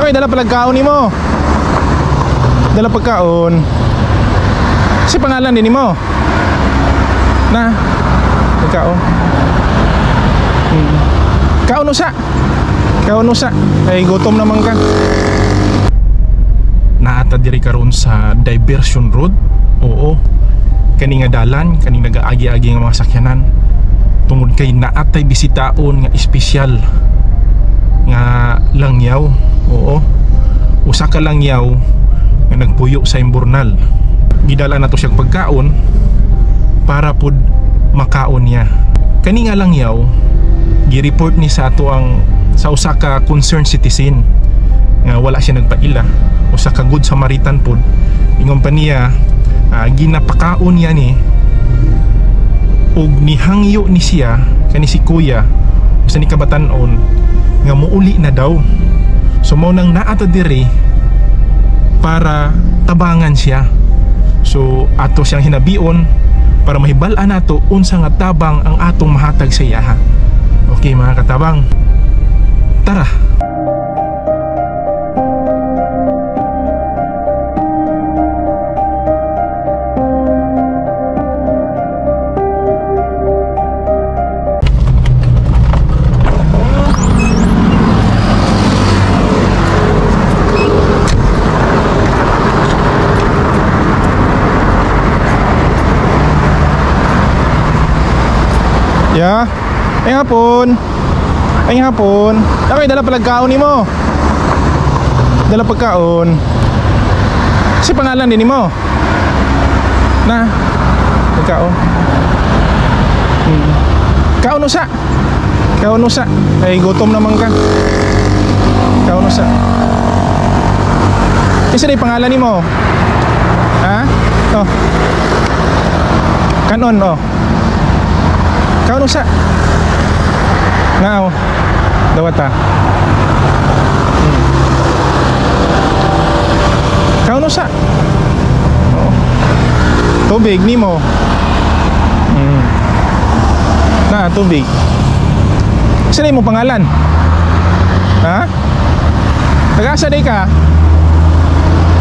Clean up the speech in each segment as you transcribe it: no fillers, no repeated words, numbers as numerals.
Okay, dala palagkaon nimo. Dala pagkaon. Si pangalan din nimo. Na. Pagkaon. Kaon usa. Kaon usa. Ay gutom naman ka. Naata diri karon sa Diversion Road. Oo. Kani nga dalan, kani nagaagi-agi nga mga sakyanan. Tungod kay naatay bisitaon nga espesyal nga langyaw. Oo. Usa ka langyaw nga nagpuyo sa Imburnal. Gidala nato siyang pagkaon para pud makaon niya. Kani nga langyaw gi-report ni sa ato ang sa usa ka concerned citizen nga wala siya nagpaila, usa ka good Samaritan pud. Ingon pa niya, ginapakaon niya ni ug nihangyo ni siya kani si kuya usa ni kabatan-on nga muuli na daw. So mao nang naa ta diri para tabangan siya. So ato siyang hinabion para mahibal-an nato unsa nga tabang ang atong mahatag sa iyaha. Okay mga katabang, tara. Ya. Ay hapon. Ay hapon. Okay, dala palagkaon nimo. Dala pagkaon. Si pangalan din nimo. Na. Pagkaon. Kaon usa. Kaon usa. Ay gutom naman ka. Kaon usa. Isa day pangalan nimo. Ha? Oh. Kanon oh. Kaon usa. Nao. Dawata. Kaon usa. Oh. Tubig nimo. Na tubig. Isa na imong pangalan? Ha? Taga-asa day ka?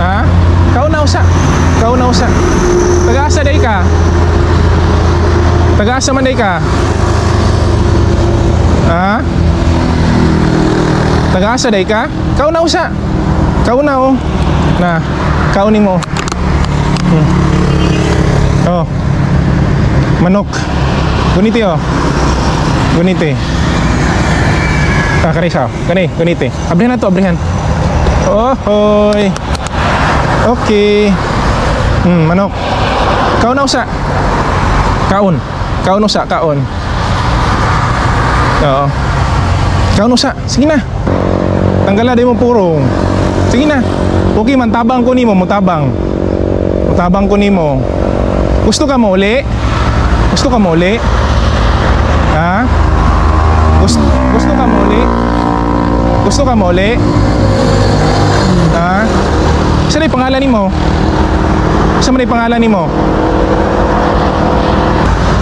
Ha? Kaon na usa. Kaon na usa. Taga-asa day ka? Taga-asa man day ka? Ha? Taga-asa day ka? Kaon na usa. Kaon na oh. Na, kaon nimo. Oh. Manok. Guniti oh. Guniti. Ah, kani siya. Kani, guniti. Abrihan na to, abrihan. Oh, hoy. Okay. Manok. Kaon na usa. Kaon. Kaon usa, kaon. Oo. Kaon usa. Sige na. Tanggala di mo purong. Sige na. Okay man, tabang ko nimo, mutabang. Mutabang ko nimo. Gusto ka mo uli? Gusto ka mo uli? Ha? Gusto ka mo uli? Gusto ka mo uli? Ha? Saan na yung pangalan nimo? Saan man yung pangalan nimo?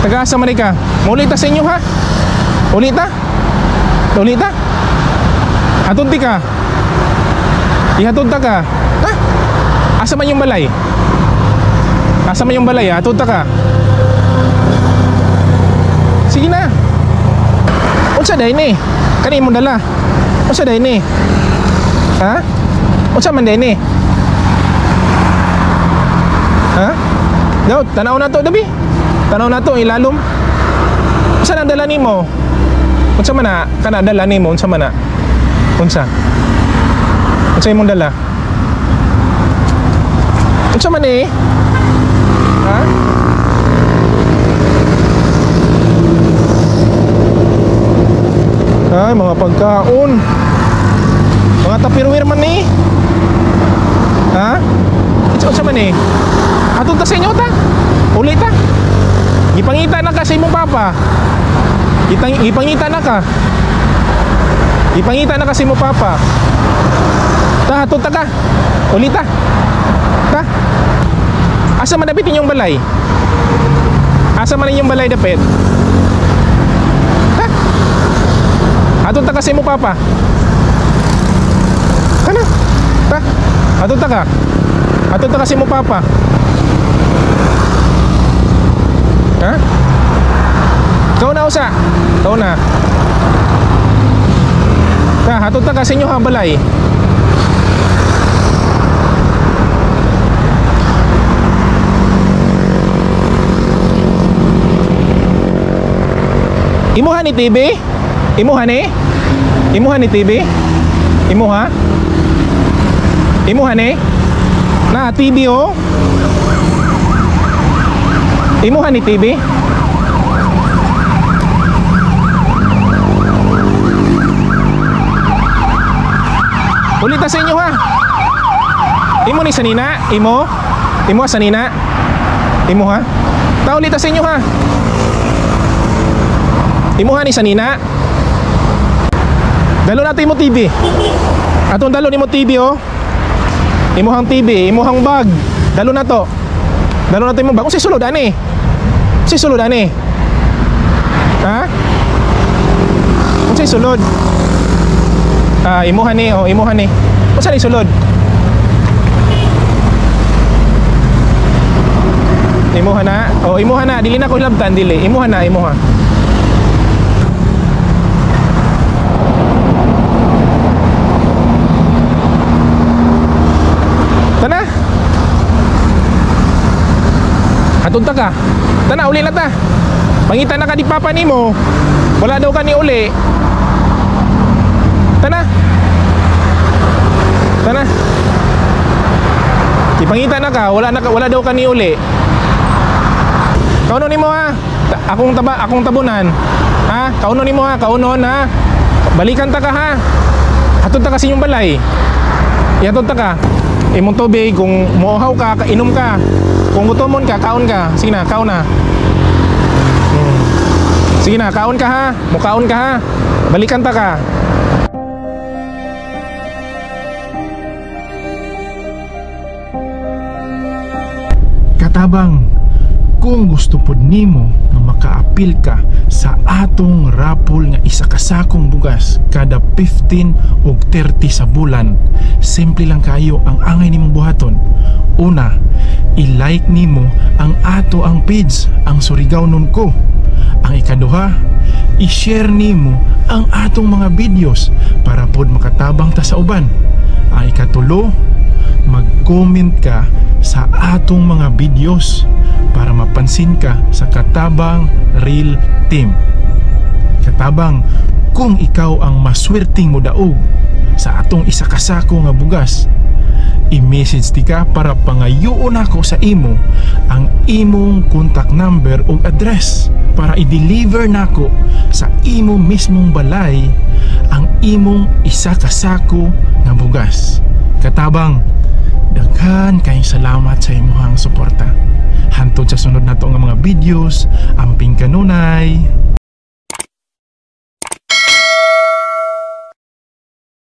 Taga-asa man ka? Muli ta sa inyo ha? Uli ta? Uli ta? Hatod di ka? Ihatod ta ka? Ha? Asa man yung balay? Asa man yung balay? Hatod ta ka? Sige na. Unsa day ni? Kani imong dala? Unsa day ni? Ha? Unsa man day ni? Ha? Daw, tanaw na to, dabi. Tanaw na to, ilalom. Unsa nang dala nimo? Unsa man na kana dala nimo? Unsa man na? Unsa? Unsa imong dala? Unsa man eh? Ha? Ay, mga pagkaon. Mga tupperware man ni. Ha? Unsa man eh? Atong ta sa inyo ta. Uli ta. Gipangita na ka sa imong papa. Gipangita na ka. Gipangita na ka sa imong papa. Ta, hatod ta ka. Uli ta. Ta. Asa man dapit inyong balay? Asa man inyong balay dapit? Ta. Hatod ta ka sa imong papa. Kana. Hatod ta ka. Hatod ta kasi mo papa. Ha? Ikaw na usa. Ikaw na. Ta, hatod ta kasi inyo ha balay. Imuha ni TV? Imuha ni? Imuha ni TV? Imuha? Imuha ni? Na TV oh. Imuha ni TV? Ulit ta sa inyo ha. Imo ni sanina? Imo? Imo sanina? Imo ha? Ta ulit ta sa inyo ha. Imuha ni sanina. Dalo natin mo TV. Atong dalo nimo TV oh. Imuhang TV, imuhang bag. Dalo na to. Dalo natin mo bag. Unsay sulod ani? Unsay sulod ani? Ha? Unsay sulod? Ah, imuha ni oh, imuha ni. Unsa ni sulod? Imuha na. Oh, imuha na. Dili na ko hilabtan dili. Imuha na, imuha. Tana. Hatod ta ka. Tana, uli na ta. Pangita na ka di papa nimo. Wala daw ka ni uli. Tana. Tana. Ipangita na ka, wala na ka, wala daw ka ni uli. Kauno nimo ha. Akong taba, akong tabunan. Ha? Kauno nimo ha, kauno na. Balikan ta ka ha. Hatod ta kasi yung balay. Ihatod ta ka. Imong tubig, kung mohaw ka, inom ka. Kung gutomon ka, kaon ka. Sige na, kaon na. Sige na, kaon ka ha. Mukaon ka ha. Balikan ta ka. Katabang, kung gusto pod nimo nga makaapil ka sa atong rapol nga isa ka sakong bugas kada 15 og 30 sa bulan, simple lang kayo ang angay nimong buhaton. Una, i-like nimo ang ato ang page, ang Surigao Nun Ko. Ang ikaduha, i-share nimo ang atong mga videos para pod makatabang ta sa uban. Ang ikatulo, mag-comment ka sa atong mga videos para mapansin ka sa Katabang Real Team. Katabang, kung ikaw ang maswerteng modaog sa atong isa ka sako nga bugas, i-message ti ka para pangayoon ako sa imo ang imong contact number o address para i-deliver nako sa imo mismong balay ang imong isa ka sako nga bugas. Katabang, daghan kayong salamat sa imuhang suporta. Hantod sa sunod nato nga mga videos, amping kanunay.